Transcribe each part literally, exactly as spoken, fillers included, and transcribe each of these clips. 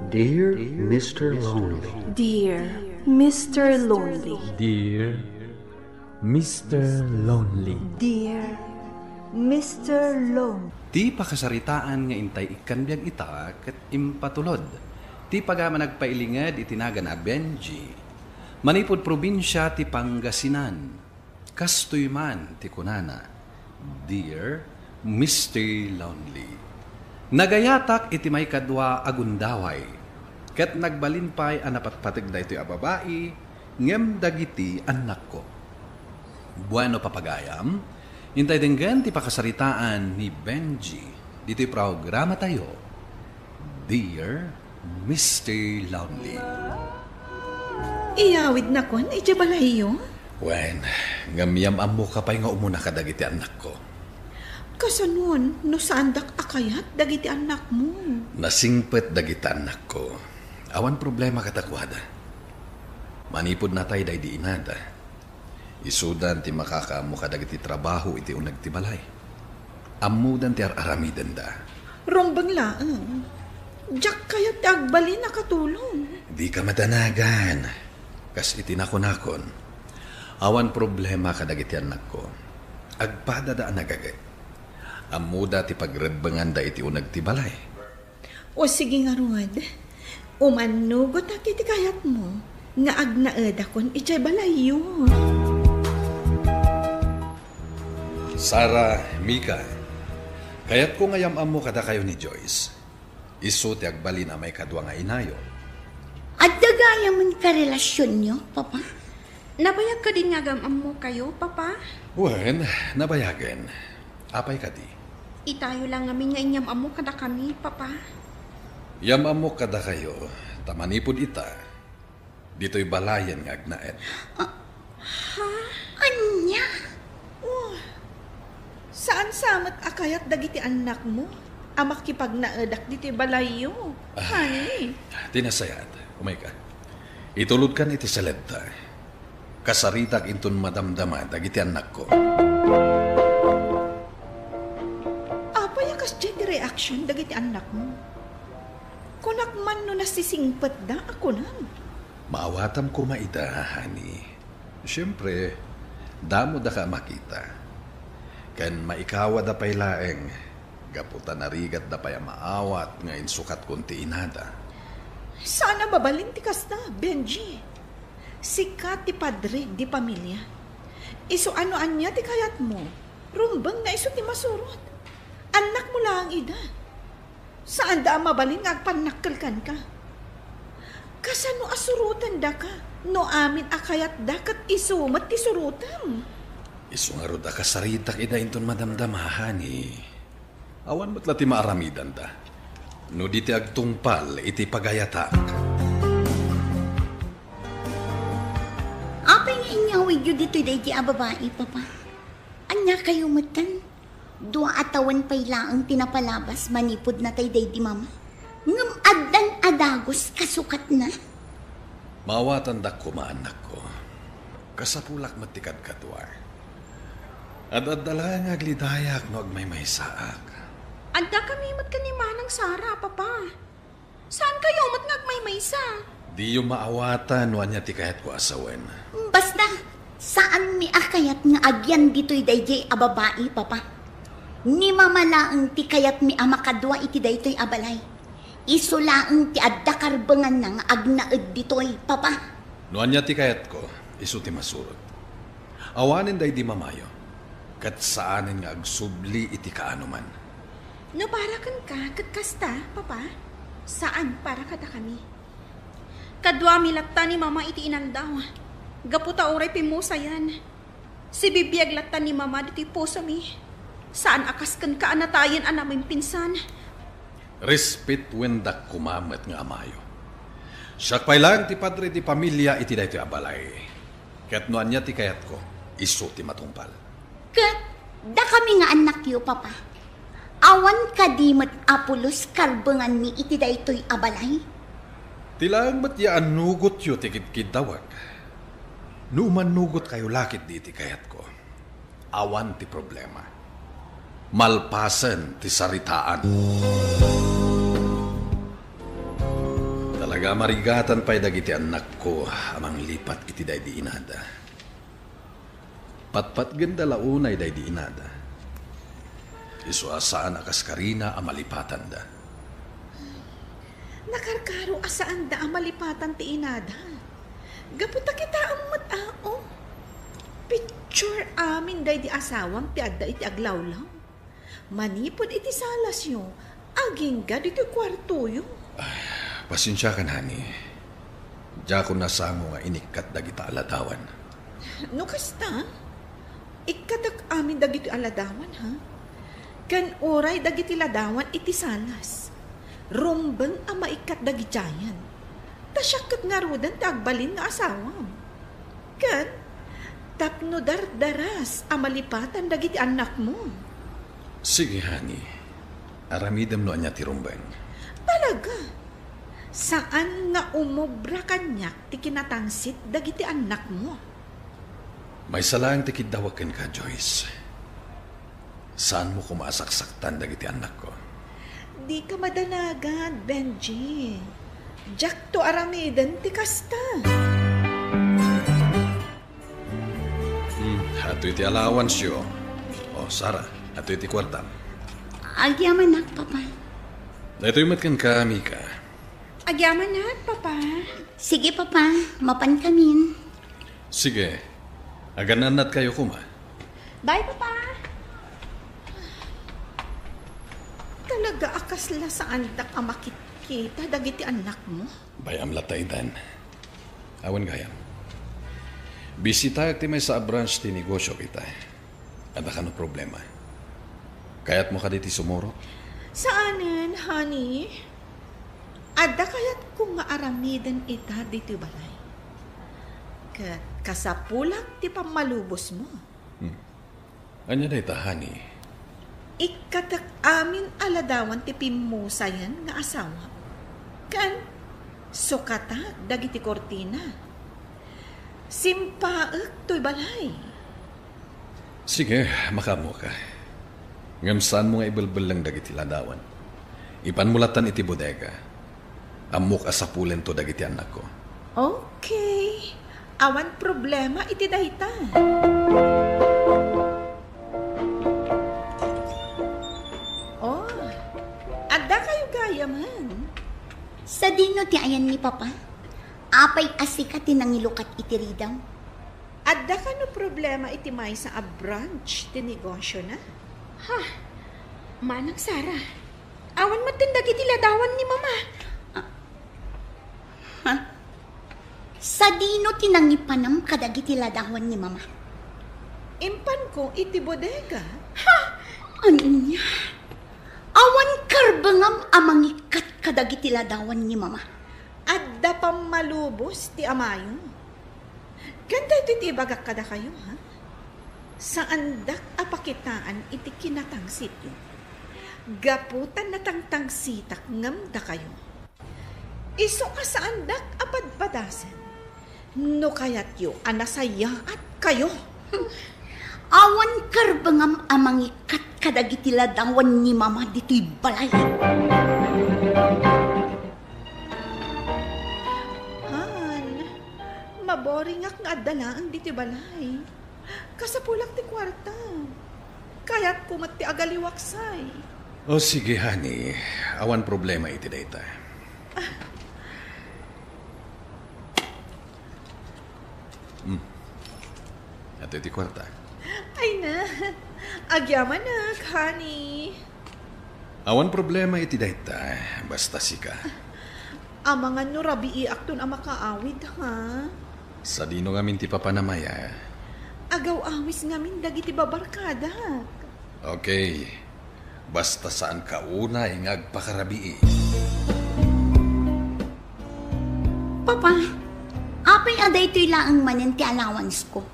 Dear Mister Lonely. Dear Mister Lonely. Dear Mister Lonely. Dear Mister Lonely. Ti pakasaritaan nga intay ikkan biag ita ket impatulod ti pagaman agpailinged iti nagan a Benji. Manipud probinsia ti Pangasinan. Kastoy man ti kunana, "Dear Mister Lonely, nagayatak iti maikadua a gundaway, ket nagbalin pay a napatpateg daytoy a babai ngem dagiti annakko." Bueno, papagayam, intay denggen ti pakasaritaan ni Benji ditoy programatayo, Dear Mister Lonely. Iyawidnakon idiay balayyo? Wen, ngem yam-ammoka pay nga umuna kadagiti annakko. Kasanon no saandak a kayat dagiti annakmo? Nasingpet dagiti annakko. Awan problema kadakuada. Manipud natay daydi inada, isudan ti makakaammo kadagiti trabaho iti uneg ti balay. Ammodan ti ar-aramidenda. Rumbeng laeng. Diak kayat ti agbalin a katulong. Dika madanagan. Kas iti nakunakon, awan problema kadagiti annakko. Agpadada a nagaget. Ammoda ti pagrebbenganda iti uneg ti balay. O sige ngarud, umannugotak iti kayatmo nga agnaedakon idiay balayyo. Sara, Mika, kayatko nga yam-ammo kadakayo ni Joyce. Isu ti agbalin a maikadua nga inayo. Adda gayamen karelasionyo, Papa? Nabayag kadin nga agam-ammokayo, Papa? Wen, nabayagen. Apay kadi? Itayo la ngamin nga inyam-ammo kadakami, Papa. Yam-ammo kadakayo, ta manipud ita, ditoy balayen nga agnaed. Ah, ha? Ania? Oh, saan sa met a kayat dagiti annakmo a makipagnaedak ditoy balayyo, Ah, honey? Ti nasayaat, umayka. Itulodkan iti saledta. Kasaritak inton madamdama dagiti annakko. Apay a kasdiay ti reaksion dagiti annakmo? Kunak man no nasisingpetda a kunam. Maawatam koma ida, honey. Siempre, damodaka a makita. Ken maikawada pay laeng, gapu ta narigatda pay a maawat nga insukatkon ti inada. Saan a mabalin ti kasta, Benji. Sika ti padre di pamilia. Isu a no ania ti kayatmo, rumbeng nga isu ti masurot. Annakmo laeng ida. Saanda a mabalin nga agpannakkel kenka. Kasano a surotendaka no amin a kayatda ket isu met ti surotem? Isu ngarud a kasaritak ida inton madamdama, honey. Awan met la ti maaramidanda no di ti agtungpal iti pagayatak. Apay nga inyawidyo ditoy daydi a babai, Papa? Ania kayo metten? Dua a tawen pay laeng ti napalabas manipud natay daydi mama. Ngem addan a dagus kasukatna. Maawatandak koma, annakko. Kasapulak met ti kadkadua. Ad-adda laeng nga aglidayak no agmaymaysaak. Adda kami met ken ni Manang Sara, Papa. Saan kayo met nga agmaymaysa? Diyo maawatan no ania ti kayatko a sawen. Basta, saanmi a kayat nga agyan ditoy daydiay a babai, Papa. Ni Mama laeng ti kayatmi a makadua iti daytoy a balay. Isu laeng ti adda karbenganna nga agnaed ditoy, Papa. No ania ti kayatko, isu ti masurot. Awanen daydi mamayo, ket saanen nga agsubli iti kaanoman. No para kenka ket kasta, Papa, saan para kadakami. Kaduami latta ni Mama iti inaldaw, gapu ta uray pimmusayan. Sibibiag latta ni Mama ditoy pusomi. Saan a kas kenka a natayen a namimpinsan. Respetuen dak koma met nga amayo. Siak pay laeng ti padre di pamilia iti daytoy a balay. Ket no ania ti kayatko, isu ti matungpal. Ket dakami nga annakyo, Papa, awan kadi met a pulos karbenganmi iti daytoy a balay? Ti laeng met ya annugotyo ti kidkiddawek. No umannugot kayo la ketdi iti kayatko, awan ti problema. Malpasen ti saritaan. Marigatan pay dagiti annakko a manglipat iti daydi inada. Patpatgenda la unay daydi inada. Isu a saan a kaskarina a malipatanda. Nakarkaro a saanda a malipatan ti inada. Gapu ta kitaem met, a, o. Picture amin daydi asawam ti adda iti aglawlaw. Manipud iti salasyo, agingga ditoy kuartoyo. Ay, pasensiakan, honey. Diakon nasango nga inikkat dagita a ladawan. No kasta, ikkatak amin dagitoy a ladawan, ha? Ken uray dagiti ladawan iti salas, rumbeng a maikkat dagidiayen. Ta siak ket ngaruden ti agbalin nga asawam. Ken tapno dardaras a malipatan dagiti annakmo. Sige, honey. Aramidem no ania ti rumbeng. Talaga? Saan nga umobra kaniak ti kinatangsit dagiti annakmo? Maysa laeng ti kiddawek kenka, Joyce. Saanmo koma a saksaktan dagiti annakko. Dika madanagan, Benji. Diakto aramiden ti kasta. Hmm, adtoy ti allowanceyo. O, Sarah, adtoy ti kuartam. Agyamanak, Papa. Daytoy met kenka, Mika. Agyamanak, Papa. Sige, Papa. Mapankamin. Sige. Agan-annatkayo koma. Bye, Papa. Talaga a kasla saandak a makitkita dagiti annakmo? Bay-am latta itan. Awan gayam. Bisitaek ti maysa a branch ti negosyo ita. Adda kano problema? Kayatmo kadi ti sumurot? Saanen, honey. Adda kayatko nga aramiden ita ditoy balay. Ket kasapulak ti pammalubosmo. Hmm. Ania dayta, honey? Ikkatek amin a ladawan ti pimmusayen nga asawa. Ken sukatak dagiti kurtina. Simpaek toy balay. Sige, makaammoka. Ngem saanmo nga ibelbelleng dagiti ladawan. Ipanmo lattan iti bodega. Ammok a sapulento dagiti annakko. Okay. Awan problema iti dayta. Oh, adda kayo gayamen. Sadino ti ayan ni Papa? Apay a sika ti nangilukat iti ridaw? Adda kano problema iti maysa a branch ti negosyona? Ha? Manang Sara, awan metten dagiti ladawan ni Mama. Ah. Ha? Sadino ti nangipanam kadagiti ladawan ni Mama? Impanko iti bodega. Ha? Ania? Awan karbengam a mangikkat kadagiti ladawan ni Mama? Adda pammalubos ti amayo. Ken daytoy ti ibagak kadakayo, ha? Saandak a pakitaan iti kinatangsityo. Gapu ta natangtangsitak ngem dakayo. Isu a saandak a padpadasen no kayatyo a nasayaat kayo. Awan karbengam a mangikkat kadagiti ladawan ni Mama ditoy balay. Han, maboringak nga adda laeng ditoy balay. Kasapulak ti kuarta. Kayatko met ti agaliwaksay. O sige, honey. Awan problema iti dayta. Hmm. Adtoy ti kuarta. Ay na. Agyamanak, honey. Awan problema iti dayta, basta sika. Amangan no rabiiakton a makaawid, ha? Sadino ngamin ti papanam aya? Agaw-awis ngamin dagiti babarkadak. Okay. Basta saanka unay nga agpakarabii. Papa, apay a daytoy laeng manen ti allowance ko?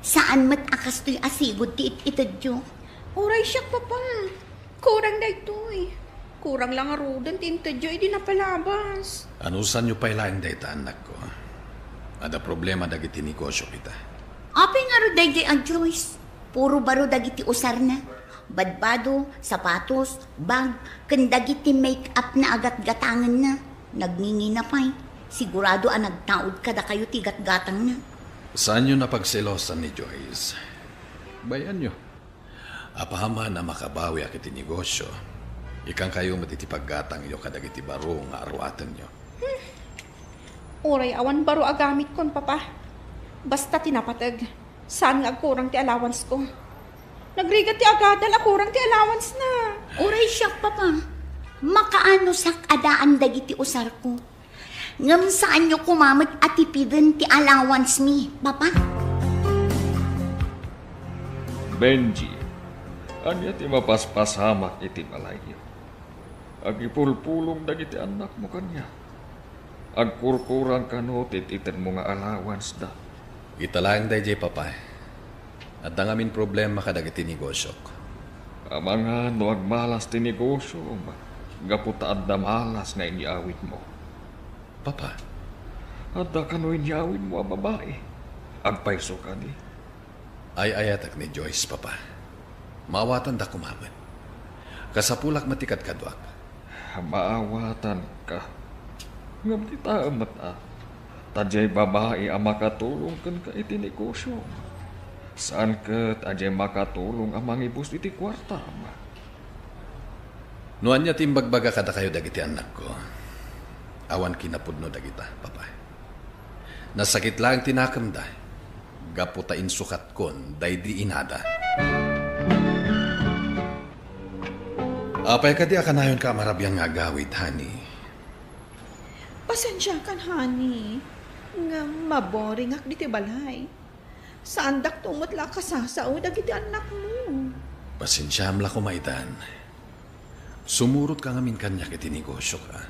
Saan met a kastoy a sigud ti it-itedyo? Uray siak, Papa. Kurang daytoy. Kurang la ngaruden ti intedyo idi napalabas. Anusanyo pay laeng dayta, annakko? Adda problema dagiti negosyo kita. Apay ngarud daydi a Joyce? Puro baro dagiti usarna. Badbado, sapatos, bag, ken dagiti make-up na agatgatangenna. Nagngingina pay. Sigurado a nagtaud kadakayo ti gatgatangna. Saanyo a pagselosan ni Joyce. Bay-anyo. Apaman a makabawiak iti negosio, ikankayo met iti paggatangyo kadagiti baro nga aruatenyo. Uray awan baro a gamitkon, Papa. Basta ti napateg, saan nga agkurang ti allowance ko. Nagrigat ti agadal a kurang ti allowance na. Uray siak, Papa. Makaano siak a daan dagiti usarko. Ngem saanyo koma met a tipiden ti allowance mi, Papa. Benji, ania ti mapaspasamak iti balayyo? Agipulpulong dagiti annakmo kaniak. Agkurkurang kano ti itedmo nga allowance da. Ita laeng daydiay, Papa. Adda ngamin problema kadagiti negosiok. Amangan no agmalas ti negosiom, gapu ta adda malas nga inyawidmo. Papa. Adda kano inyawidmo a babai. Agpayso kadi. Ay-ayatek ni Joyce, Papa. Maawatanda koma met. Kasapulak met ti kadkaduak. Maawatanka. Ngem kitaem met a, ta diay babai a makatulong kenka iti negosiom. Saan ket a diay makatulong a mangibus iti kuartam. No ania ti imbagbaga kadakayo dagiti annakko, awan kinapudno dagita, Papa. Nasakit laeng ti nakemda, gapu ta insukatkon daydi inada. Apay kadi a kanayonka a marabian nga agawid, honey? Pasensiakan, honey, ngem maboringak ditoy balay. Saandakto met la a kasasao dagiti annakmo. Pasensiam la koma itan. Sumurotka ngamin kaniak iti negosiok, a,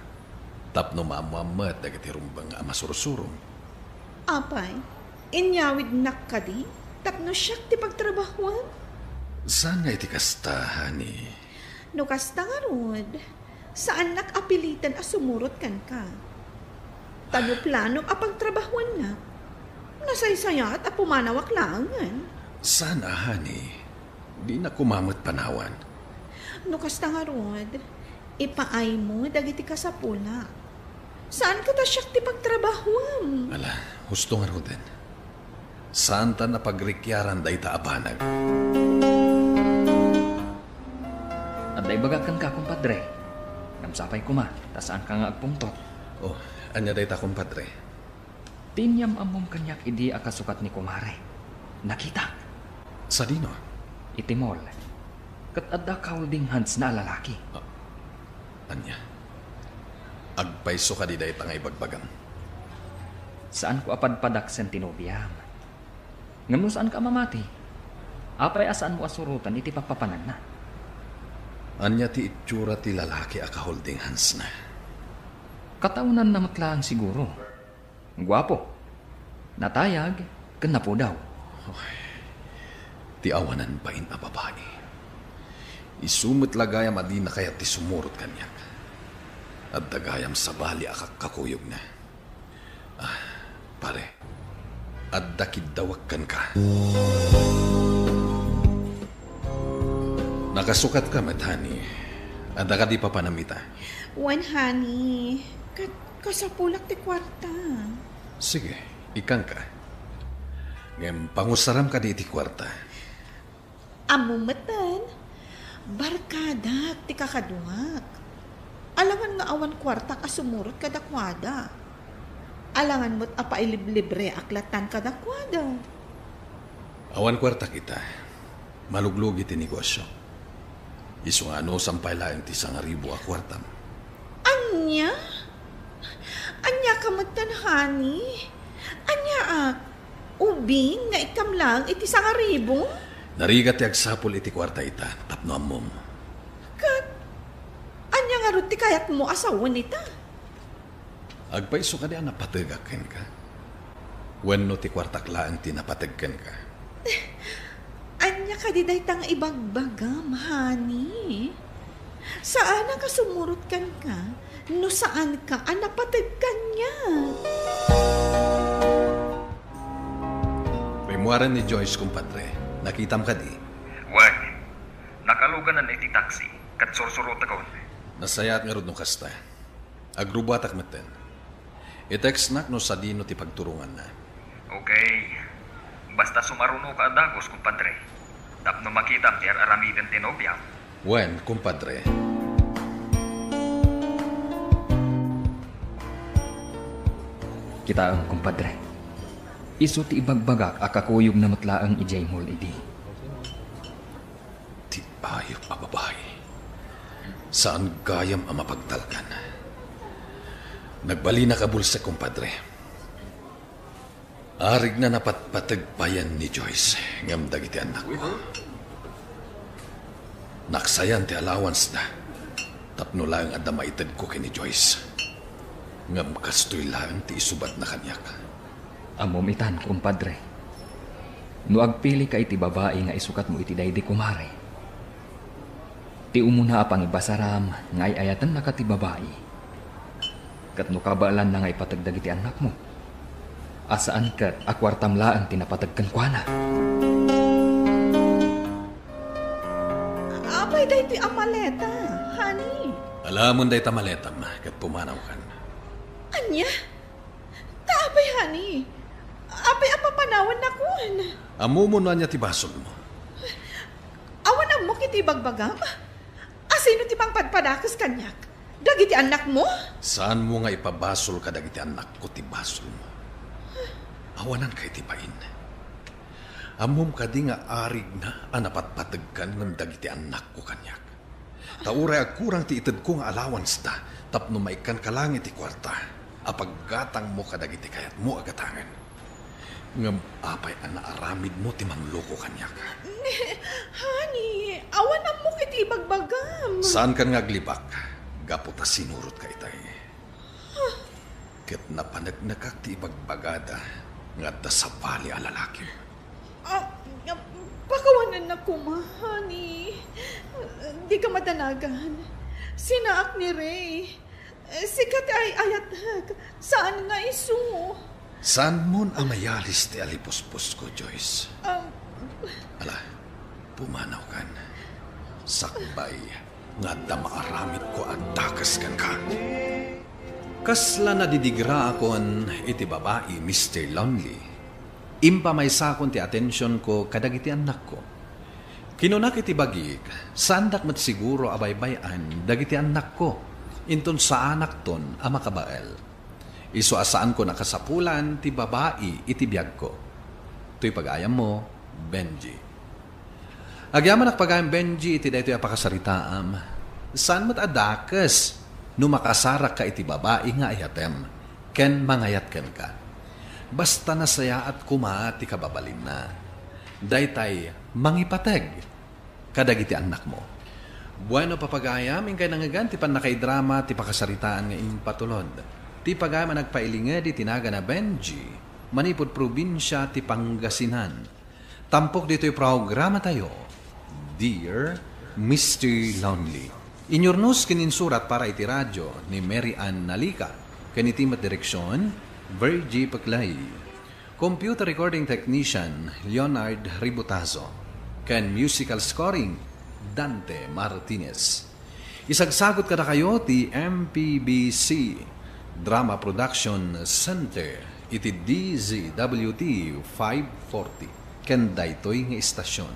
tapno maammoam met dagiti rumbeng a masursurom. Apay, inyawidnak kadi tapno siak ti pagtrabahuam? Saan nga iti kasta, honey? No kasta ngarud, saannak a piliten a sumurot kenka. Ta no planom a pagtrabahuannak, nasaysayaat a pumanawak laengen. Saan a, honey? Dinak koma met panawan. No kasta ngarud, ipaaymo dagiti kasapulak. Saan ket a siak ti pagtrabahuam? Ala, husto ngaruden. Saanta a pagrikiaran dayta a banag. Adda ibagak kenka, kumpadre. Ngem sapay koma, ta saanka nga agpungtot. Oh, ania dayta, kumpadre? Ti inyam-ammom kaniak idi a kasukat ni kumare, nakitak. Sadino? Iti mall. Ket adda ka-holding hands-na a lalaki. Ah, ania? Agpayso kadi dayta nga ibagbagam? Saanko a padpadaksen ti nobiam. Ngem no saanka a mamati, apay a saanmo a suroten iti pappapananna? Ania ti itsura ti lalaki a ka-holding hands-na? Kataonanna met laeng siguro. Guapo, natayag, ken napudaw. Oy, ti awanan bain a babai. Isu met la gayam a dina kayat ti sumurot kaniak. Adda gayam sabali a kakkakuyogna. Ah, pare, adda kiddawak kenka. Nakasukatka met, honey. Adda kadi papanam ita? Wen, honey. Ket kasapulak ti kuarta. Sige, ikkanka. Ngem pangusaram kadi iti kuarta. Ammom metten, barkadak ti kakaduak. Alangan nga awan kuartak a sumurot kadakuada. Alangan met a pailiblibreak lattan kadakuada. Awan kuartak ita. Maluglugi ti negosio. Isu nga anusam pay laeng ti sangaribu a kuartam. Ania? Ania ka metten, honey? Ania a, ubing nga ikkam laeng iti sangaribu? Narigat ti agsapul iti kuarta ita, tapno ammom. Ket ania ngarud ti kayatmo a sawen ita? Agpayso kadi a napategak kenka? Wenno ti kuartak laeng ti napateg kenka? Ania kadi dayta nga ibagbagam, honey? Saanak a sumurot kenka no saanka a napateg kaniak. Rimmuaren ni Joyce, kumpadre. Nakitam kadi? Wen. Nakaluganan iti taxi, ket sursurotekon. Nasayaat ngarud no kasta. Agrubuatak metten. I-textnak no sadino ti pagturonganna. Okay. Basta sumarunoka a dagus, kumpadre. Tapno makitam ti ar-aramiden ti nobiam. Wen, kumpadre. Kitaem, kumpadre. Isu ti ibagbagak a kakuyogna met laeng idiay mall idi. Ti ayup a babai. Saan gayam a mapagtalkan. Nagbalinak a bulsek, kumpadre. Arigna napatpateg payen ni Joyce, ngem dagiti annakko. Naksayan ti allowance-da, tapno laeng adda maitedko ken ni Joyce. Ngem kastoy laeng ti isubatna kaniak. Ammom itan, kumpadre. No agpilika iti babai nga isukatmo iti daydi kumare, ti umuna a pangibasaram nga ay-ayatennaka ti babai, ket no kabaelanna nga ipateg dagiti annakmo, a saan ket a kuartam laeng ti napateg kenkuana. Apay daytoy a maleta, honey? Alamon dayta maletam ket pumanawkan. Ania? Ta apay, honey? Apay a papanawennakon? Ammom no ania ti basolmo. Awan ammok iti ibagbagam? Asino ti mangpadpadakes kaniak? Dagiti annakmo? Saanmo nga ipabasol kadagiti annakko ti basolmo. Awananka iti bain. Ammom kadi nga arigna a napatpategkan ngem dagiti annakko kaniak? Ta uray agkurang ti itedko nga allowance-da tapno maikkanka laeng iti kuarta a paggatangmo kadagiti kayatmo a gatangen. Ngem apay a naaramidmo ti mangloko kaniak? Ne, honey, awan ammok iti ibagbagam. Saankan nga aglibak gapu ta sinurotka itay. Ket napaneknekak ti ibagbagada nga adda sabali a lalakim. Ah, pakawanennak koma, honey. Dika madanagan. Sinaak ni Ray. Sika ti ay-ayatek, saan nga isu. Saanmon a mayalis ti alipuspusko, Joyce? Ah. Ala, pumanawkan. Sakbay nga adda maaramidko a dakes kenka. Kasla nadidigraakon iti babai, Mister Lonely, impamaysakon ti atensionko kadagiti annakko. Kinunak iti bagik, saandak met siguro a baybay-an dagiti annakko, inton saanakton a makabael. Isu a saanko nakasapulan ti babai iti biagko. Toy pagayammo, Benji. Agyamanak pagayam, Benji, iti daytoy a pakasaritaam. Saan met a dakes no makasarakka iti babai nga ayatem ken mangayat kenka. Basta nasayaat koma ti kababalinna. Daytay mangipateg kadagiti annakmo. Bueno, papagayam, inkay nangngegan ti pannakaidrama ti pakasaritaan nga impatulod. Ti pagayam a nagpailinged iti nagan a Benji, manipud probinsia ti Pangasinan. Tampok ditoy programatayo, Dear Mister Lonely. Inyurnos ken insurat para iti radio ni Mary Ann Nalica, ken iti met direksion, Virgie Peclay. Computer recording technician, Leonard Ributazo. Ken musical scoring, Dante Martinez. Isagsagut kadakayo ti M P B C Drama Production Center iti D Z W T five forty. Ken daytoy nga istasyon.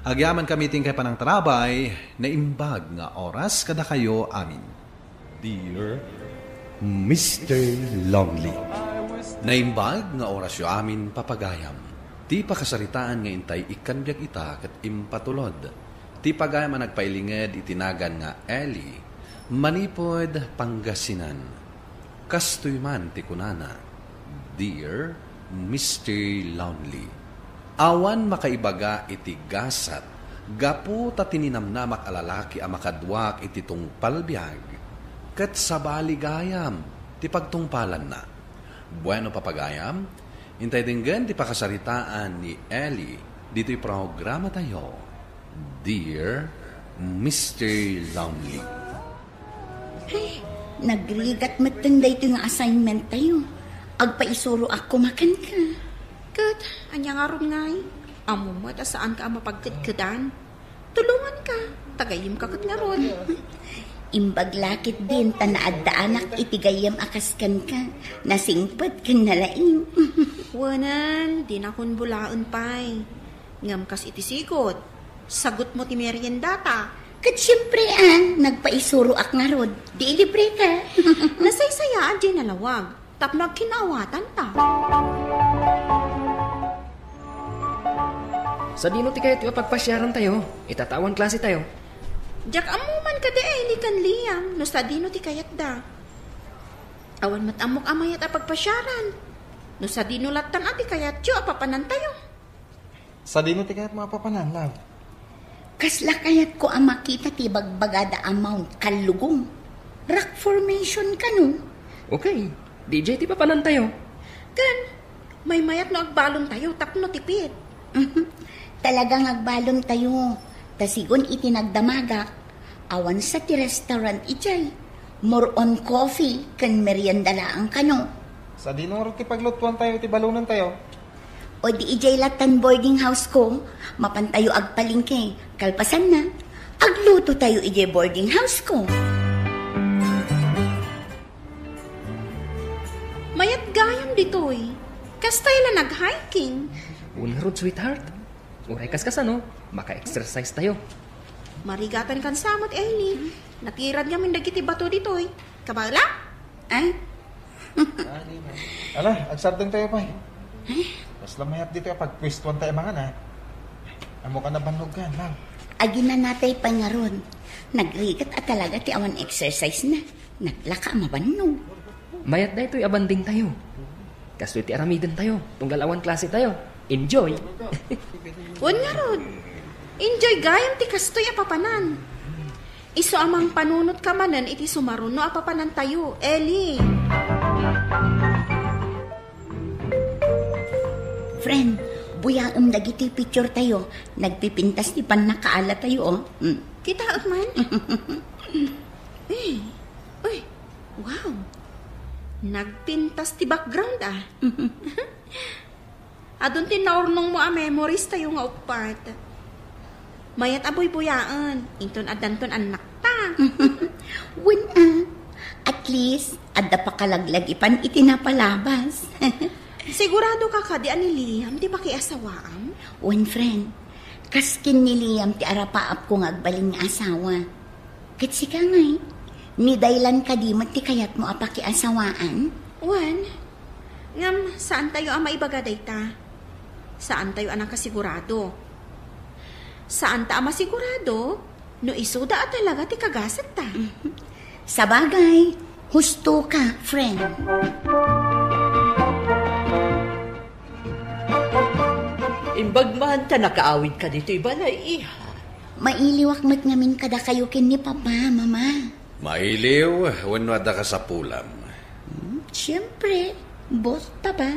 Agyamankami ti inkay panangtarabay, naimbag nga oras kadakayo amin. Dear Mister Lonely. Naimbag nga orasyo amin, papagayam. Ti pakasaritaan nga intay ikkan biag ita ket impatulod. Ti pagayam a nagpailinged iti nagan nga Ellie, manipud Pangasinan. Kastoy man ti kunana, Dear Mister Lonely. Awan makaibaga iti gasat gapu ta ti ninamnamak a lalaki a makaduak iti tungpal biag, ket sabali gayam ti pagtungpalanna. Bueno, papagayam, intay denggen ti pakasaritaan ni Ellie ditoy programatayo, Dear Mister Lonely. Ay, nagrigat metten daytoy nga assignment tayo. Agpaisuroak koma kenka. Ket, ania ngarud ngay? Ammom met a saanka a mapagkedkedan. Tulonganka, tagayemka ket ngarud. Imbag la ketdin ta naaddaanak iti gayyem a kas kenka, nasingpet ken nalaing. Wenan, dinakon bulaen pay. Ngem kas iti sigut, sagutmo ti meriendata. Ket siempre, a, nagpaisuroak ngarud, di ilibreka. Nasaysayaan diay nalawag. Tapno agkinawatanta. Sadino ti kayatyo a pagpasiarantayo? Ita ta awan klasetayo. Diak ammo man kadi Eli ken Liam no sadino ti kayatda. Awan met ammok a mayat a pagpasiaran. No sadino lattan a ti kayatyo a papanantayo. Sadino ti kayatmo a papanan, love? Kasla kayatko a makita ti bagbagada a Mount Kallugong. Rock formation kano? Okay, D J ti papanantayo. Ken, maymayat no agbalontayo tapno tipid. Talagang agbalontayo. Ta sigun iti nagdamagak, awan sa ti restaurant idiay. More on coffee ken merienda laeng kano. Sadino ngarud ti paglutuantayo iti balonentayo? O di idiay lattan boarding house ko, mapantayo agpalengke. Kalpasanna, aglutotayo idiay boarding house ko. Mayat gayam ditoy. Kastay la nag-hiking. Wen ngarud, sweetheart. Uray kas kasano, maka-exercise tayo. Marigatan kan samot, Eli. Natirad ngamin dagiti bato ditoy. Kabaela? Ay? Ala, agsardeng tayo pay. Ay? Kasla mayat ditoy a pagpuestuan tayo mangan, a. Ammok a nabannogkan, ma'am. Aginanatay pay ngarud. Nagrigat a talaga ti awan exercise na. Naglaka a mabannog. Mayat daytoy a banding tayo. Kastoy ti aramiden tayo. Tunggal awan klase tayo. Enjoy. Wen ngarud. Enjoy gayam ti kastoy a papanan. Isu a mangpanunotka manen iti sumaruno a papanantayo, Eli. Friend, buyaem dagiti picture tayo. Nagpipintas ti pannakaala tayo, o. Mm. Kitaek man? Eh, uy, wow. Nagpintas ti background, a. Adun ti naurnongmo a memories tayo nga uppat. Mayat a buybuyaen, inton addanton annakta. Wen, a. At least, adda pakalaglagipan iti napalabas. Sigurado ka kadi a ni Liam ti makiasawaam? Wen, friend. Kas ken ni Liam ti arapaapko nga agbalin nga asawa. Ket sika ngay, ni Daylan kadi met ti kayatmo a pakiasawaan? Wen, ngem saantayo a maibaga dayta. Saantayo a nakasigurado. Saanta a masigurado no isuda a talaga ti kagasatta. Sabagay, husto ka, friend. Imbag man ta nakaawidka ditoy balay, iha. Mailiwak met ngamin kadakayo ken ni Papa, Mama. Mailiw wenno adda kasapulam? Hmm, siempre, both, Papa.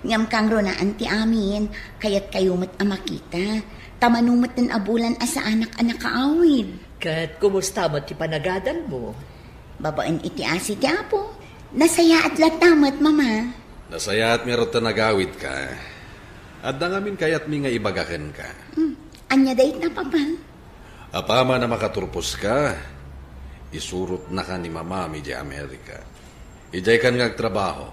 Ngem kangrunaan ti amin, kayatkayo met a makita. Ta mano met a bulan a saanak a nakaawid. Ket kumusta met ti panagadalmo? Babaen iti asi ti Apo, nasayaat latta met, Mama. Nasayaat ngarud ta nagawidka. Adda ngamin kayatmi nga ibaga kenka. Hmm. Ania dayta, Papa? Apaman a makaturposka, isurotnaka ni Mamam idiay Amerika. Idiaykan nga agtrabaho.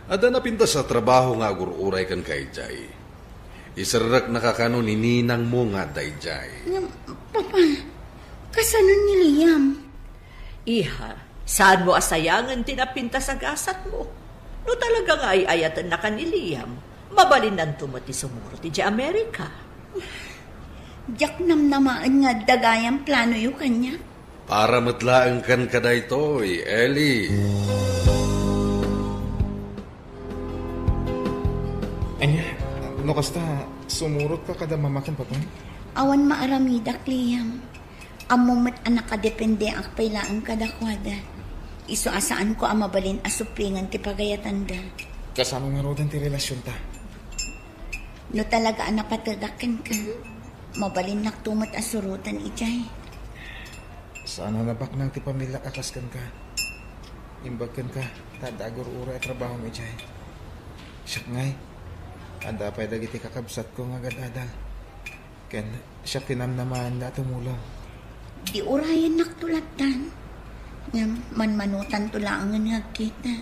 Adda napintas a trabaho nga agur-uray kenka idiay. Iserreknaka kano ni ninangmo nga adda idiay. Ngem, Papa, kasano ni Liam? Iha, saanmo a sayangen ti napintas a gasatmo? No talaga nga ay-ayatennaka ni Liam, mabalinnanto met ti sumurot idiay Amerika. Diak namnamaen nga adda gayam planoyo kaniak. Para met laeng kenka daytoy, Eli. Ania, no kasta, sumurotka kada Mama ken Papa? Awan maaramidak, Liam. Ammom met a nakadependeak pay laeng kadakuada. Isu a saanko a mabalin a supplingen ti pagayatanda. Kasano ngaruden ti relasionta? No talaga a napatedak kenka, mabalinnakto met a suroten idiay. Saan a nabaknang ti pamiliak a kas kenka. Imbag kenka, ta adda agur-uray a trabahom idiay. Siak ngay, adda pay dagiti kakabsatko nga agad-adal. Ken siak ti namnamaenda a tumulong. Di urayennakto lattan. Ngem manmanotanto laengen nga agkita.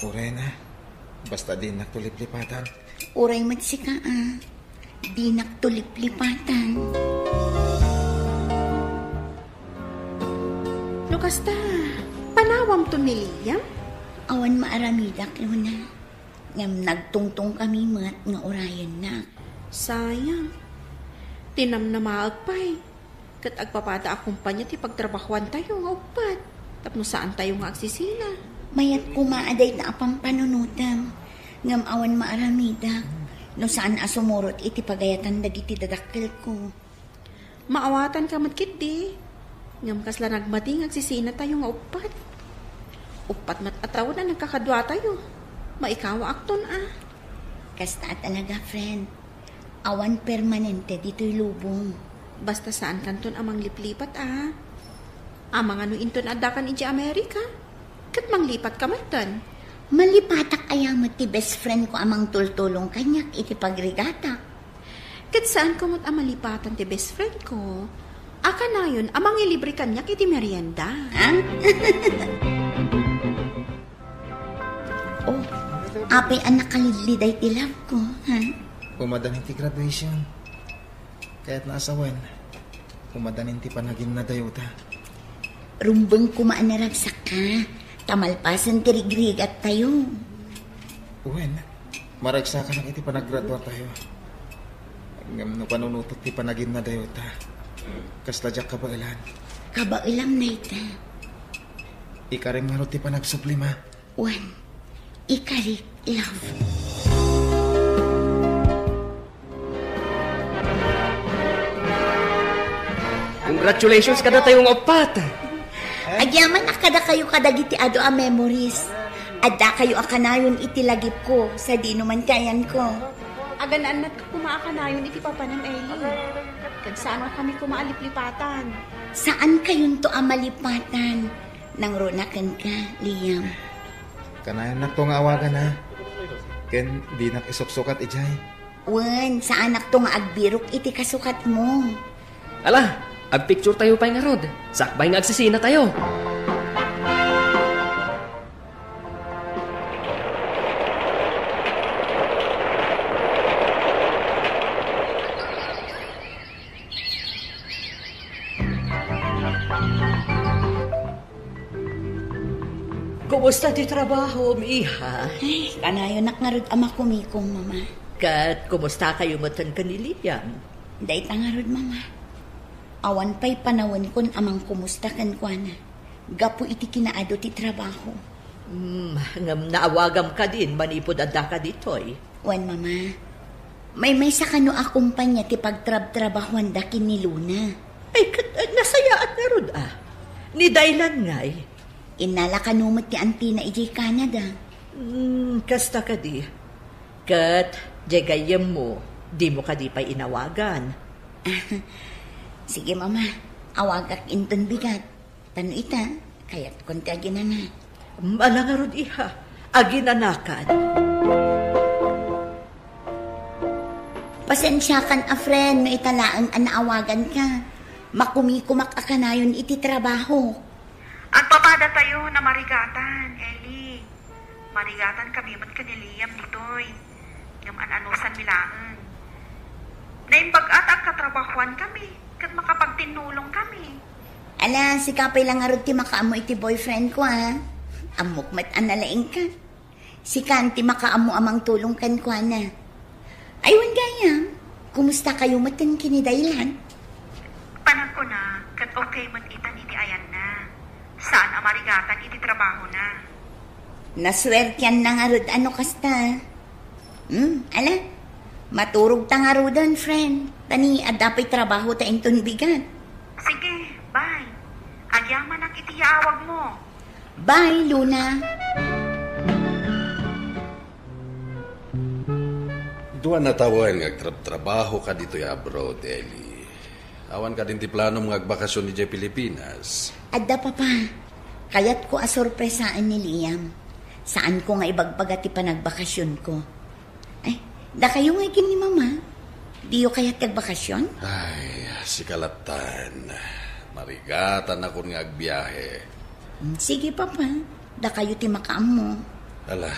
Uray na. Basta dinakto liplipatan. Uray met sika, a. Dinakto liplipatan. No kasta, panawamto ni Liam? Awan maaramidak, Luna. Ngem nagtungtong kami met nga urayennak. Sayang. Tinamnamaek pay. Ket agpapada a kompania ti pagtrabahoantayo nga uppat tapno saantayo nga agsisina. Mayat koma a dayta a pampanunotem, ngem awan maaramidak no saan a sumurot iti pagayatan dagiti dadakkelko. Maawatanka met ketdi, ngem kasla nagmadi nga agsisinatayo nga uppat. Uppat met a tawen a nagkakaduatayo. Maikawaakton a. Kasta a talaga, friend. Awan permanente ditoy lubong. Basta saankanton a mangliplipat, a. Amangan no inton addakan idiay Amerika, ket manglipatka metten. Malipatak aya met ti best friend ko a mangtultulong kaniak iti pagrigatak. Ket saanko met a malipatan ti best friend ko a kanayon a mangilibre kaniak iti merienda. Ha? Oh, apay a nakalidliday ti love ko, ha? Umadan iti graduation. Kayatna a sawen, umadan ti panaginadayota. Rumbeng koma a naragsakka, ta malpasen ti rigrigattayo. Wen, maragsakanak iti panaggraduatayo. Ngem no panunotek ti panaginadayota, kasla diak kabaelan. Kabaelam dayta. Ikarim ngarud ti panagsublima. Wen, ikarik, love. Congratulations kadatayo nga uppat! Agyamanak kadakayo kadagiti adu a memories. Addakayo a kanayon iti lagipko, sadino man ti ayanko. Agan-annatka koma a kanayon iti papanem, Eli. Ket saanna kami koma a liplipatan. Saankayonto a malipatan. Nangruna kenka, Liam. Kanayonnakto nga awagan, a. Ken dinak isuksukat idiay. Wen, saanakto nga agbirok iti kasukatmo. Ala, agpicturetayo pay ngarud. Sakbay nga agsisinatayo. Kumusta ti trabahom, iha? Ay, kanayonnak ngarud a makumikom, Mama. Ket kumustakayo metten ken ni Liam? Dayta ngarud, Mama. Awan pay panawenkon a mangkumusta kenkuana gapu iti kinaadu ti trabaho. Hmm, ngem naawagam kadin manipud addaka ditoy? Wen, Mama. Maymaysa kano a kompania ti pagtrabtrabahoanda ken ni Luna. Ay, ket, eh, nasayaat ngarud, a. Ni Daylan ngay? Innala kano met ti antina idiay Canada. Hmm, kasta kadi. Ket, diay gayyemmo, dimo kadi pay inawagan? Sige, Mama. Awagak inton bigat. Ta no ita, kayatkon ti aginanak. Ala ngarud, iha. Aginanakan. Pasensiakan a friend no ita laeng a naawaganka. Makumikumak a kanayon iti trabaho. Agpapadatayo a marigatan, Eli. Marigatan kami met ken ni Liam ditoy. Ngem an-anusanmi laeng. Naimbag-at a agkatrabahoan kami, ket makapagtinnulong kami. Ala, sika pay la ngarud ti makaammo iti boyfriend ko, a. Ammok met a nalaingka. Sika ti makaammo a mangtulong kenkuana. Ay, wen gayam, kumusta kayo met ken ni Daylan? Panagkuna, ket okay met itan iti ayanna. Saan a marigatan iti trabahona. Nasuertianna ngarud a no kasta. Hmm, ala, maturogta ngaruden, friend. Ta ni adda pay trabahota inton bigat. Sige, bye. Agyamanak iti yaawagmo. Bye, Luna. Dua a tawen nga agtrabtrabaho ka ditoy abroad, Eli. Awan kadin ti planom nga agbakasyon idiay Pilipinas? Adda, Papa. Kayatko a sorpresaen ni Liam. Saanko nga ibagbaga ti panagbakasyonko. Ay, dakayo ngay ken ni Mama? Diyo kayat ti agbakasyon? Ay, sika lattan. Marigatanakon nga agbiahe. Mm, sige, Papa. Dakayo ti makaammo. Ala,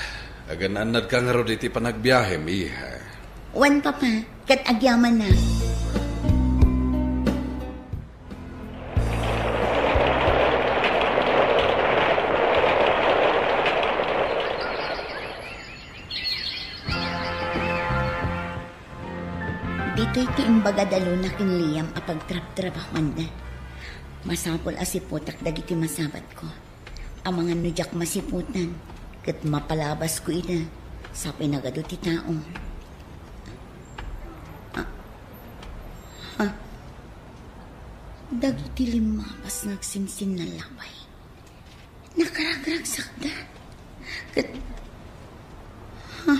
agan-annadka ngarud iti panagbiahem, iha. Wen, Papa. Ket agyamanak. Ditoy ti imbaga da Luna ken Liam a pagtrabtrabahuanda. Masapul a siputak dagiti masabatko. Amangan no diak masiputan, ket mapalabasko ida, sapay nagadu ti tao. Ah, ha? Dagiti limmabas nga agsinsinnalabay. Nakaragragsakda. Ket, ha?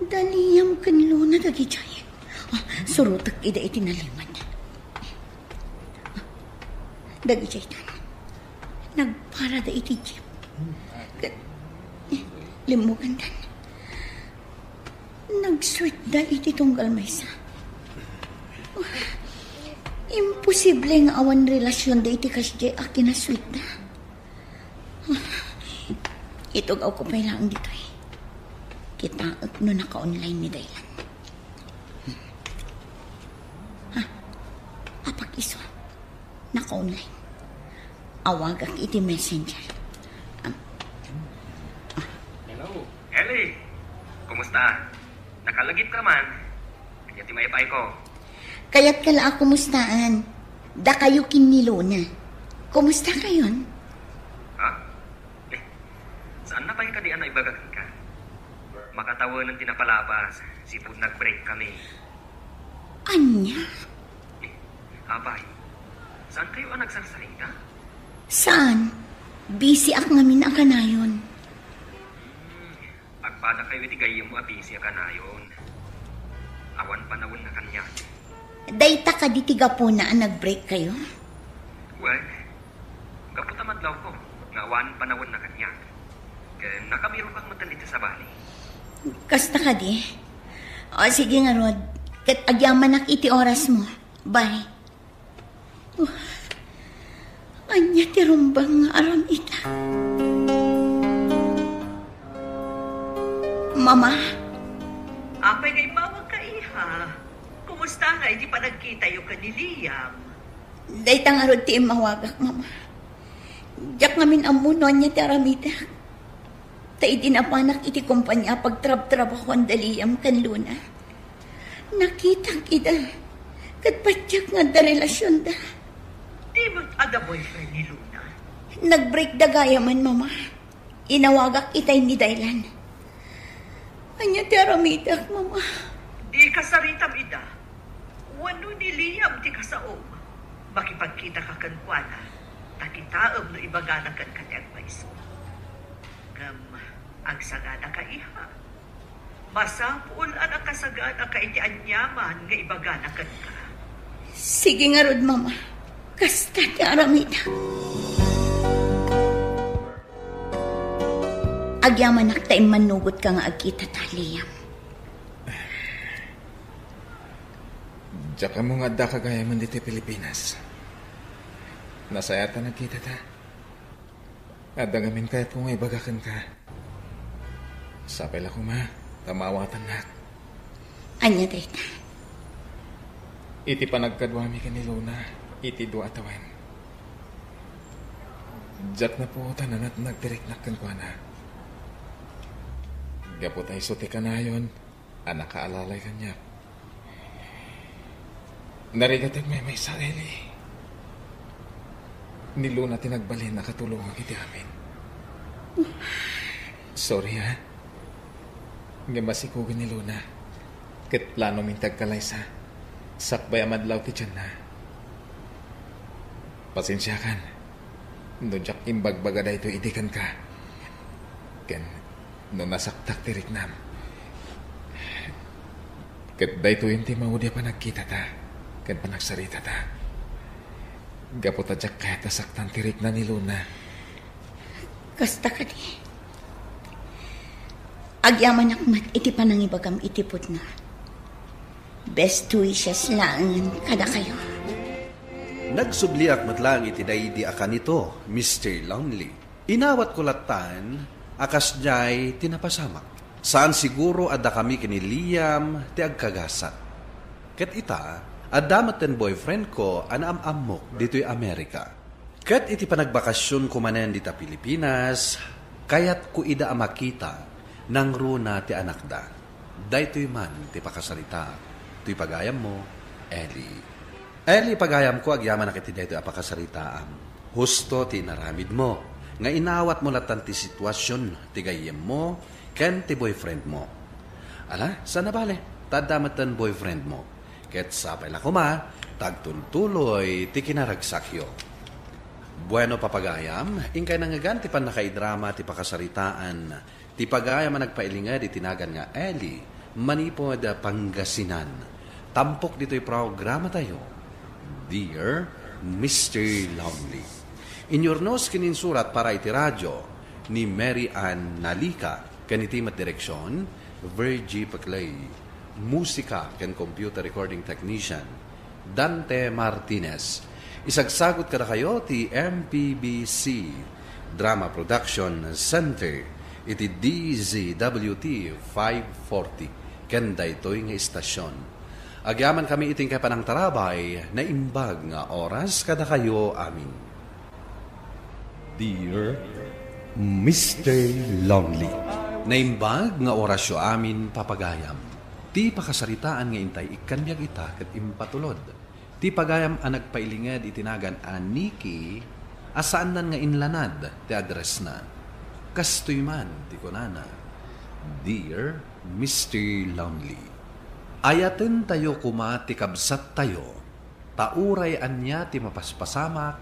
Da Liam ken Luna dagidiay. Ah, surotek ida iti nalimed. Dagidiay tan. Nagparada iti jeep. Ket, eh, limmugandan. Nagsweetda iti tunggal maysa. Imposible nga awan relasionda iti kasdiay a kinasweetda. Itugawko pay laeng ditoy. Kitaek no naka-online ni Daylan. Ha? Apag-isu. Naka-online. Awagak iti messenger. Am-, ah. Hello. Ellie, kumusta? Nakalagip ka man? Ania ti maipay ko? Kayat ka la a kumustaan. Dakayo ken ni Luna. Kumusta kayon? Ha? Eh, saan na pay kadi a naibaga kenka? Makatawen ti napalabas, sipud nag-break kami. Ania? Eh, apay, saan kayo a nagsarsarita? Saan? Busy ak ngamin a kanayon. Hmm, agpadakayo iti gayyemmo a busy a kanayon. Awan panawen a kaniak. Dayta kadi ti gapuna a nag-break kayo? Well, gapu ta madlawko nga awan panawen a kaniak. Ken nakamirokak metten iti sabali. Kasta kadi? O, sige ngarud. Ket agyamanak iti orasmo. Bye. Oh, ania ti rumbeng nga aramidek? Mama? Apay nga immawagka, iha? Kumusta nga iti panagkitayo ken ni Liam? Dayta ngarud ti immawagak, Mama. Diak ngamin ammo no ania ti aramidek. Ta idi napanak iti kompania a pagtrabtrabahuan da Liam ken Luna, nakitak ida ket patiek nga adda relasionda. Di met adda boyfriend ni Luna? Nag-break da gayamen, Mama. Inawagak itay ni Daylan. Ania ti aramidek, Mama? Di kasaritam ida. Wenno ni Liam ti kasaom. Makipagkitaka kenkuana, ta kitaem no ibagana kenka ti agpayso. Ngem agsaganaka, iha. Masapul a nakasaganaka iti aniaman nga ibagana kenka. Sige ngarud, Mama. Kasta ti aramidek. Agyamanak ta immannugotka nga agkitata, Liam. Diak ammo nga addaka gayamen ditoy Pilipinas. Nasayaat a nagkitata. Adda ngamin kayatko nga ibaga kenka. Sapay la koma ta maawatannak. Ania dayta? Iti panagkaduami ken ni Luna iti dua a tawen, diak napuotan a natnag ti riknak kenkuana. Gapu ta isu ti kanayon a nakaalalay kaniak. Narigatek maymaysa, Eli. Ni Luna ti nagbalin a katulongak iti amin. Sorry, ha? Ngem masikugen ni Luna. Ket plano min ti agkalaysa. Sakbay a madlaw ti tianna. Pasensiakan no diak imbagbaga daytoy idi kenka. Ken no nasaktak ti riknam. Ket daytoyen ti maudi a panagkitata ken panagsaritata. Gapu ta diak kayat a saktan ti rikna ni Luna. Kasta kadi. Agyamanak met iti panangibagam iti pudno. Best wishes laengen kadakayo. Nagsubliak met laeng iti daydi a kanito, Mister Lonely. Inawatko lattan a kasdiay ti napasamak. Saan siguro a dakami ken ni Liam ti agkagasat. Ket ita, adda met ten boyfriend ko a naam-ammok ditoy Amerika. Ket iti panagbakasionko manen dita Pilipinas, kayatko ida a makita nangruna ti anakda. Daytoy man ti pakasaritaak. Toy pagayammo, Eli. Eli, pagayamko, agyamanak iti daytoy a pakasaritaam. Husto ti inaramidmo, nga inawatmo lattan ti situasion ti gayyemmo ken ti boyfriendmo. Ala, saan a bale, ta adda metten boyfriendmo. Ket sapay la koma, ta agtultuloy ti kinaragsakyo. Bueno, papagayam, inkay nangngegan ti pannakaidrama ti pakasaritaan ti pagayam a nagpailinged iti nagan nga Eli manipud Pangasinan. Tampok ditoy programatayo, Dear Mister Lonely. Inyurnos ken insurat para iti radio ni Mary Ann Nalica, ken iti met direksion, Virgie Paclay. Musika ken computer recording technician, Dante Martinez. Isagsagut kadakayo ti M P B C Drama Production Center iti D Z W T five forty ken daytoy nga istasion. Agyamankami iti inkay panangtarabay, naimbag nga oras kadakayo amin. Dear Mister Lonely. Naimbag nga orasyo amin, papagayam. Ti pakasaritaan nga intay ikkan biag ita ket impatulod ti pagayam a nagpailinged iti nagan a Nikki a saannan nga inlanad ti addressna. Kastoy man ti kunana, Dear Mister Lonely. Ayatentayo koma ti kabsattayo, ta uray ania ti mapaspasamak,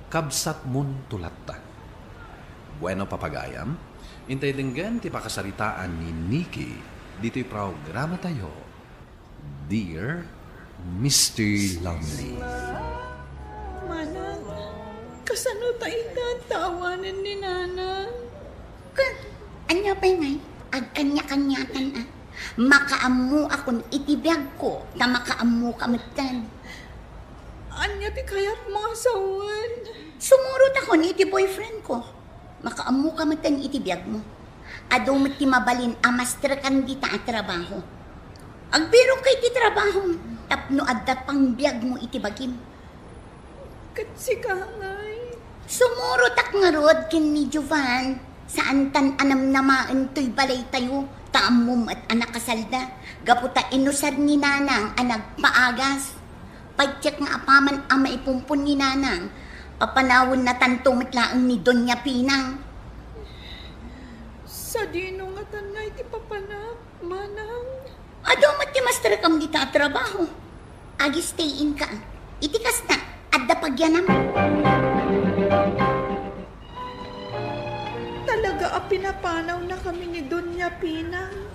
kabsatmonto latta. Bueno, papagayam, intay denggen ti pakasaritaan ni Nikki ditoy programatayo, Dear Mister Lonely. Manang, kasano ta ita ta awanen ni Nanang? Ket ania pay ngay, agkaniakaniatan a. Makaammoakon iti biagko, ta makaammoka metten. Ania ti kayatmo a sawen? Sumurotakon iti boyfriendko. Makaammoka metten iti biagmo. Adu met ti mabalin a masterkan dita a trabaho. Agbirokka iti trabahom tapno adda pangbiagmo iti bagim. Ket sika ngay? Sumurotak ngarud ken ni Jovan. Saantan a namnamaen toy balaytayo, ta ammom met a nakasalda. Gapu ta inusar ni Nanang a nagpaagas. Patiek nga apaman a maipumpon ni Nanang, papanawennatanto met laeng ni Doña Pinang. Sadino ngatan ngay ti papanak, Manang? Adu met ti masterkam dita a trabaho. Ag-stay-in ka. Iti kasta, adda pagyanam. Talaga a pinapanawnakami ni Doña Pinang.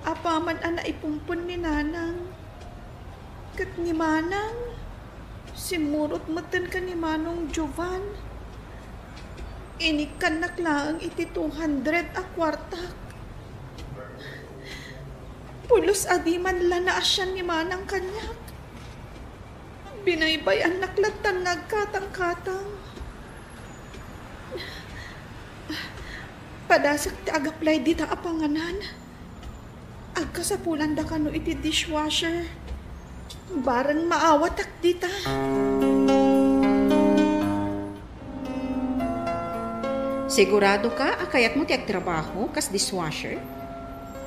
Apaman a naipumpon ni Nanang. Ket ni Manang, simmurot metten ken ni Manong Jovan. Inikkannak laeng iti two hundred a kuartak. Pulos a di man la naasian ni Manang kaniak. Binaybay-annak lattan nga agkatangkatang. Padasek ti ag-apply dita a panganan. Agkasapulanda kano iti dishwasher. Bareng maawatak dita. Sigurado ka a kayatmo ti agtrabaho kas dishwasher?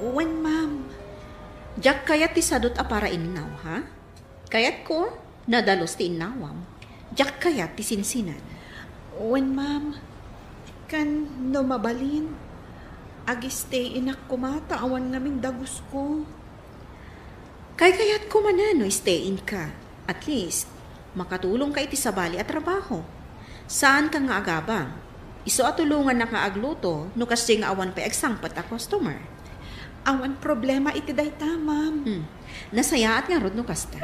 Wen, ma'am. Diak kayat ti sadot a parainnaw, ha? Kayatko, nadalus ti innawam. Diak kayat ti sinsinan. Wen, ma'am. Ken no mabalin, ag-stay-inak koma ta awan ngamin dagusko. Kaykayatko manen no stay-in ka. At least, makatulongka iti sabali a trabaho. Saanka nga agabang. Isu a tulongannak nga agluto no kasdiay nga awan pay agsangpet a customer. Awan problema iti dayta, ma'am. Hmm. Nasayaat ngarud no kasta.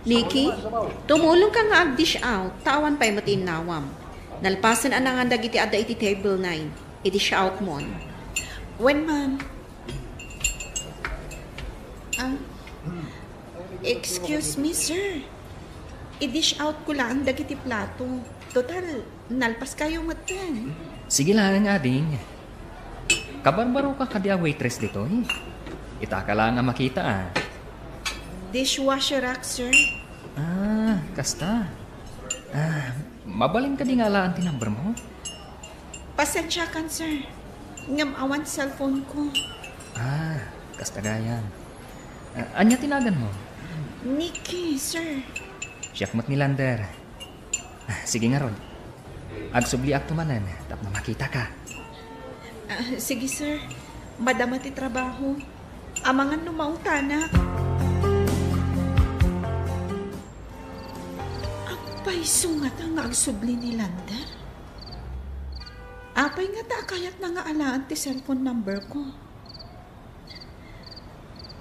Nikki, tumulongka nga ag-dish out, ta awan pay met innawam. Nalpasen a nangan dagiti adda iti table nine. I-dish out mon. Wen, ma'am. Ah. Excuse me, sir. I-dish out ko laeng dagiti plato. Total, nalpaskayo metten. Sige laeng, ading. Kabarbaroka kadi a waitress ditoy? Itaka laeng a makita, a. Dishwasher rack, sir. Ah, kasta. Ah, mabalin kadi nga alaen ti number mo? Pasensiakan, sir. Ngem awan cellphone ko. Ah, kasta gayam. Ah, ania ti naganmo? Nikki, sir. Siak met ni Lander. Ah, sige ngarud. Agsubliakto manen tapno makitaka. Ah, sige, sir. Madama ti trabaho. Amangan no mautanak. Agpayso ngata nga agsubli ni Lander? Apay ngata a kayatna nga alaen ti cellphone number ko?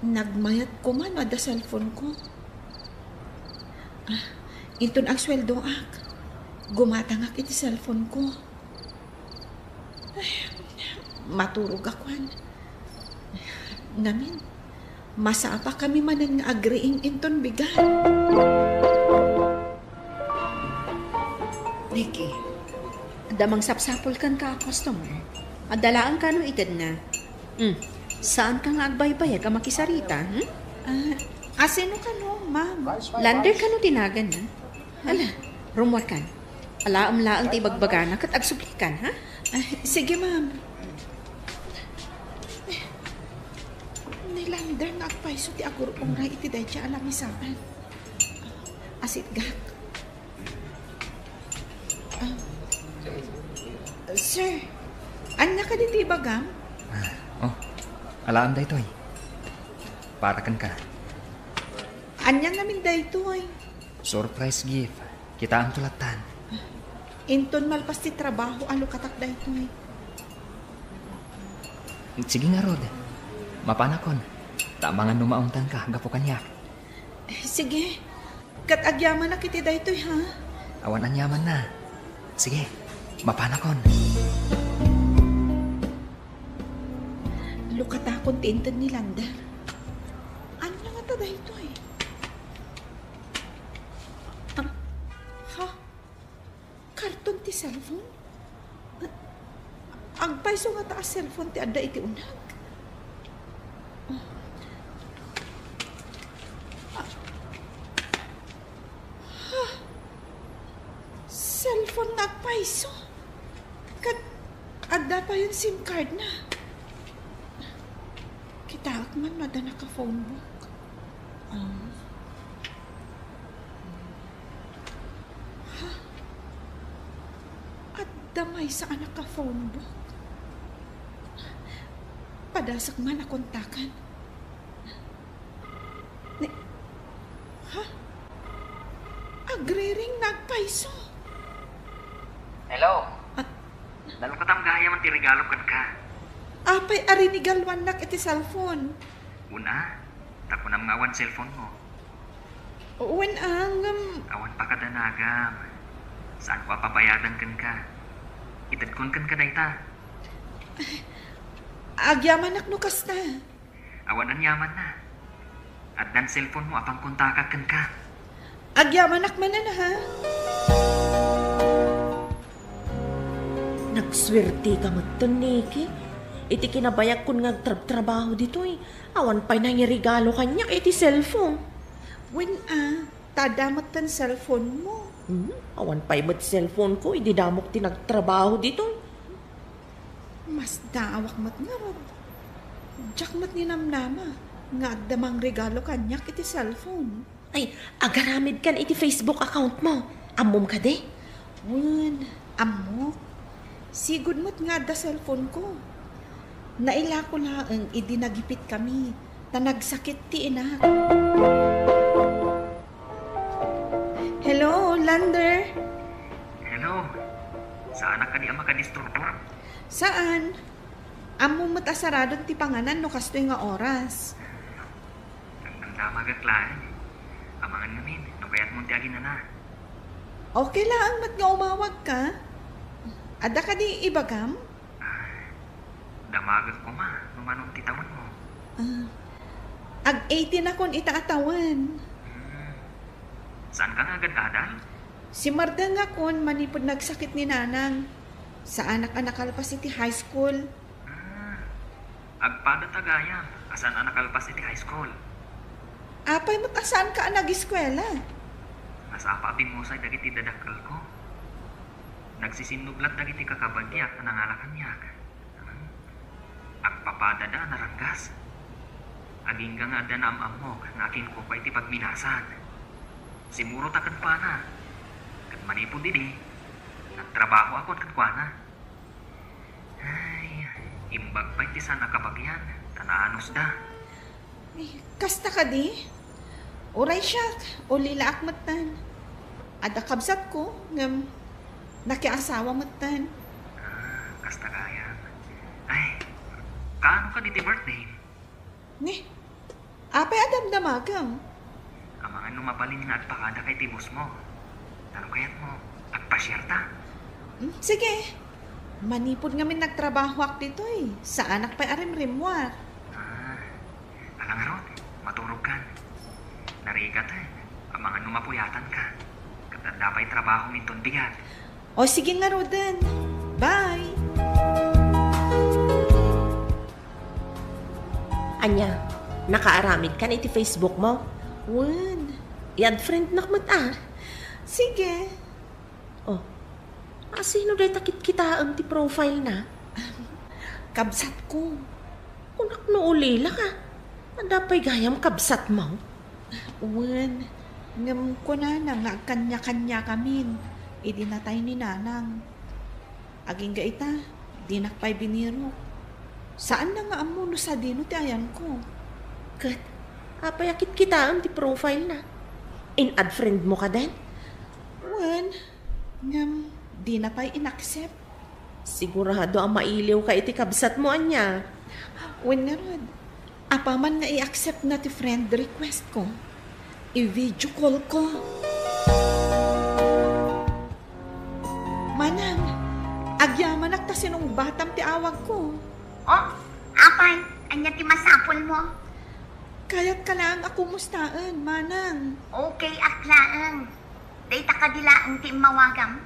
Nagmayat koma no adda cellphone ko. Ah, inton agsueldoak, gumatangak iti cellphone ko. Ay, maturogak, wen. Ngamin, masapakami manen nga agriing inton bigat. Nikki, adda mangsapsapul kenka a customer. Adda laeng kano itedna. Hmm. Saanka nga agbaybayag a makisarita, hmm? Ah, asino kano, ma'am? Lander kano ti naganna? Ala, rummuarkan. Alaem laeng ti ibagbagana ket agsublikan, ha? Ah, sige, ma'am. Ni Lander nga agpayso ti agur-uray iti daydiay a lamisaan. Asitgak. Ah. Sir, ania kadi ti ibagam? Ah, oh, alaem daytoy. Para kenka. Ania ngamin daytoy? Surprise gift. Kitaemto lattan. Inton malpas ti trabaho a lukatak daytoy. Sige ngarud. Mapanakon. Ta amangan no maungtanka gapu kaniak. Sige. Ket agyamanak iti daytoy, ha? Awan aniamanna. Sige, mapanakon. Lukatakon ti inted ni Lander. Ania ngata daytoy? Ah, ha? Karton ti cellphone? Agpayso ngata a cellphone ti adda iti uneg? Ah. Ah. Cellphone nga agpayso? Ket adda payen SIM card na. Kitaek man no adda naka-phone book. Ah. Ha? Adda maysa a naka-phone book. Padasek man a kontaken. Ni, ha? Agriring nga agpayso. Hello. Ah. Nalukatam gayam ti regalo kenka. Apay a rinigaluannak iti cellphone? Una, ta kunam nga awan cellphone mo. Wen, ah, ngem awan pa kada nagam. Saanko a pabayadan kenka. Itedkon kenka dayta. Agyamanak no kasta. Awan aniamanna. Addan cellphone mo a pangkontakak kenka. Agyamanak manen, ha? Nagsuerteka metten, Nikki. Iti kinabayagkon nga agtrabtrabaho ditoy, awan pay nangiregalo kaniak iti cellphone. Wen, a, ta adda metten cellphone mo. Hmm, awan pay met cellphone ko idi damok ti nagtrabaho ditoy. Masdaawak met ngarud. Diak met ninamnama nga adda mangregalo kaniak iti cellphone. Ay, agaramidkan iti Facebook account mo. Ammom kadi? Wen, ammok. Sigud met nga adda cellphone ko. Nailako laeng idi nagipitkami, ta nagsakit ti inak. Hello, Lander? Hello. Saanak kadi a makadisturbo? Saan. Ammom met a saradon ti panganan no kastoy nga oras. Nagdamdamagak laeng. Amangan ngamin no kayatmon ti aginana. Okay laeng met nga umawagka. Adda kadi ibagam? Ah, damagek koma no manon ti tawenmo. Ah, ag-eighty-nakon ita a tawen. Saanka nga agad-adal? Simmardengakon manipud nagsakit ni Nanang. Saanak a nakalpas iti high school. Ah, agpadata gayam a saan a nakalpas iti high school. Apay met a saanka a nag-eskuela? Nasapa a bimmusay dagiti dadakkelko. Nagsisinnublat dagiti kakabagiak a nangala kaniak. Hmm? Agpapadada a naranggas. Agingga nga adda naam-ammok nga akinkupa iti pagminasan. Simmurota kenkuana. Ket manipud idi, nagtrabahoakon kenkuana. Ay, imbag pay ti saan a kabagian, ta naanusda. Ay, kasta kadi? Uray siak, ulilaak metten. Adda kabsatko, ngem nakiasawa metten. Ah, kasta gayam. Ay, kaano kadi ti birthday? Ni, apay a damdamagem? Amangan no mabalin nga agpakadaka iti boss mo. Tano kayatmo, agpasiarta? Hmm, sige. Manipud ngamin nagtrabahoak ditoy, saanak pay a rimrimmuar. Ah, ala ngarud, maturogkan. Narigat, eh. Amangan no mapuyatanka. Ket adda pay trabaho minton bigat. O sige ngaruden. Bye! Ania, nakaaramidkan iti Facebook mo? Wen, i-add friendnak met a. Sige. Oh, asino dayta kitkitaem ti profile na? Kabsatko. Kunak no ulila ka. Adda pay gayam kabsatmo? Wen, ngem kunana nga agkaniakaniakamin idi natay ni Nanang. Agingga ita, dinak pay binirok. Saanna nga ammo no sadino ti ayanko. Ket, apay a kitkitaem ti profile na? In-add friend mo ka den? Wen, ngem dina pay in-accept. Sigurado a mailiwka iti kabsatmo, ania? Wen ngarud, apaman nga i-accept na ti friend request ko, i-video call ko. Manang, agyamanak ta sinungbatam ti awagko. Oh, apay, ania ti masapulmo? Kayatka laeng a kumustaen, Manang. Okay ak laeng. Dayta kadi laeng ti immawagam?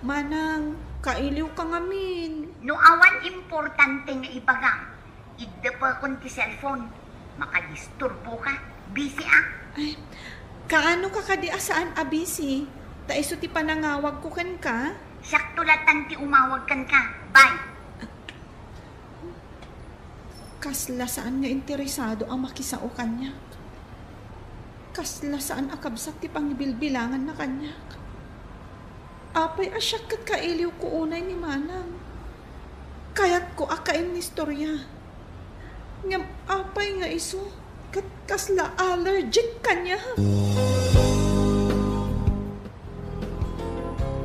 Manang, kailiwka ngamin. No awan importante nga ibagam, iddepekon ti cellphone. Makadisturboka. Busy ak. Ay, kaanoka kadi a saan a busy? Ta isu ti panangawagko kenka. Siakto latan ti umawag kenka. Bye. Kasla saan nga interesado a makisao kaniak. Kasla saan a kabsat ti pangibilbilanganna kaniak. Apay a siak ket kailiwko unay ni Manang? Kayatko a kainnistoria. Ngem apay nga isu ket kasla allergic kaniak?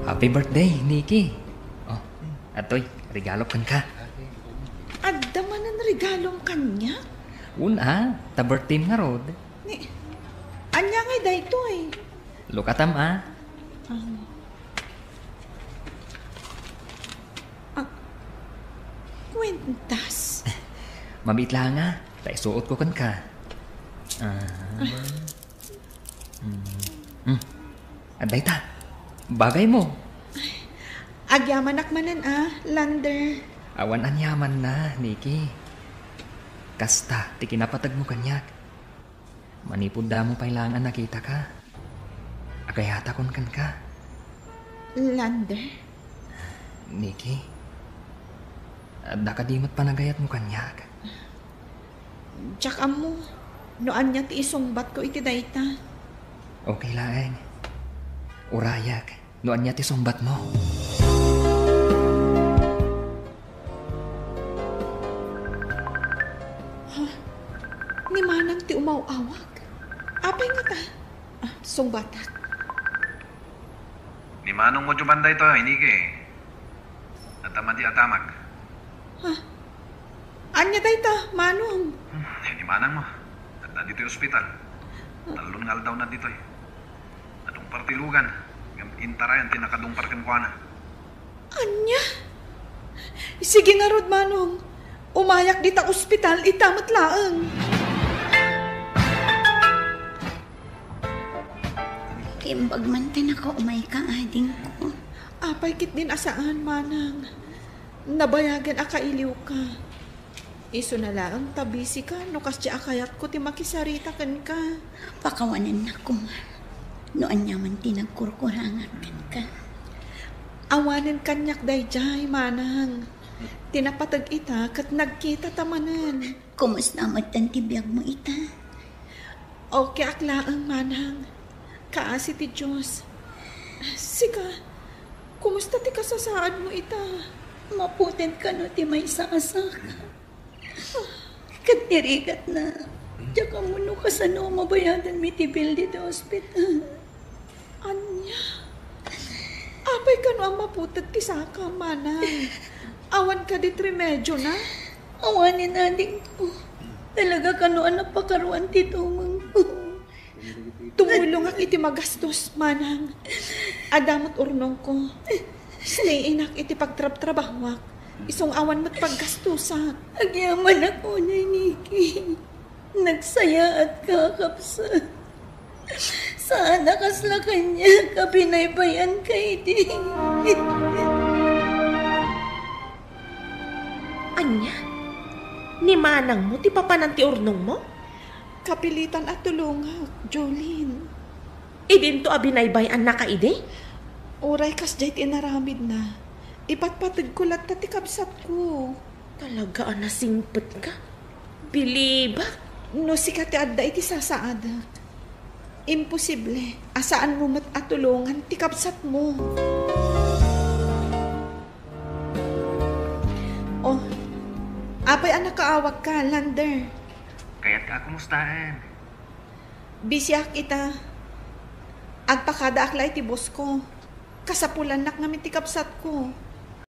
Happy birthday, Nikki. Oh, adtoy, regalo kenka. Adda manen regalom kaniak? Wen a, ta birthday ngarud. Ni, ania ngay daytoy? Lukatam a. Ah. Ah, kwentas. Mabiit la nga, ta isuotko kenka. Ah. Mm. Mm. Adda ita. Bagaymo. Agyamanak manen a, Lander. Awan aniamanna, Nikki. Kasta ti kinapategmo kaniak. Manipud damo pay laeng a nakitaka, agayatakon kenka. Lander? Nikki, adda kadi met panagayatmo kaniak? Diak ammo no ania ti isungbatko iti dayta. Okay laeng. Urayak no ania ti sungbatmo. Ha? Ni Manang ti umaw-awag? Apay ngata? Ah, sungbatak. Ni Manong mo diay banda ito, inigi. Adda madi a damag. Ha? Ania dayta, Manong? Hmm, ni Manang mo. Adda ditoy ospital. Tallon nga aldawna ditoy. Nadungpar ti lugan, ngem intarayan ti nakadungpar kenkuana. Ania? Sige ngarud, Manong. Umayak dita ospital, ita met laeng. Imbag man ta nakaumayka, adingko. Apay ketdin a saan, manang. Nabayagen a kailiwka. Isuna laeng ta bisika no kasdi a kayatko ti makisarita kenka. Pakawanennak koma no aniaman ti nagkurkurangak kenka. Awanen kaniak daydiay, manang. Ti napateg ita ket nagkitata manen. Kumusta met ti biagmo ita? Okay ak laeng, manang. Kaasi ti Dios. Sika, kumusta ti kasasaadmo ita? Maputed kano ti maysa a saka. Ket ti rigatna, diak ammo no kasano a mabayadanmi ti bill ditoy ospital. Ania? Apay kano a maputed ti saka, manang? Awan kadi ti remediona? Awanen, adingko. Talaga kano a napakaruan ti tumengko. Tumulongak iti magastos, manang. Adda met urnongko. Stay inak iti pagtrabtrabahoak. Isu nga awan met paggastosak. Agyamanak unay, Nikki. Nagsayaatka, kabsat. Saan a kasla kaniak a binaybay-anka idi. Ania? Ni manangmo ti papanan ti urnongmo? Kapilitan a tulongak, Jolene. Idinto a binaybay-annaka idi? Uray kasdiay ti inaramidna, ipatpategko latta ti kabsatko. Talaga a nasingpetka? Bilibak. No sika ti adda iti sasaadek, imposible a saanmo met a tulongan ti kabsatmo. Oh, apay a nakaawagka, Lander? Kayatka a kumustaen. Bisiak ita. Agpakadaak la iti boss ko. Kasapulannak ngamin ti kabsatko.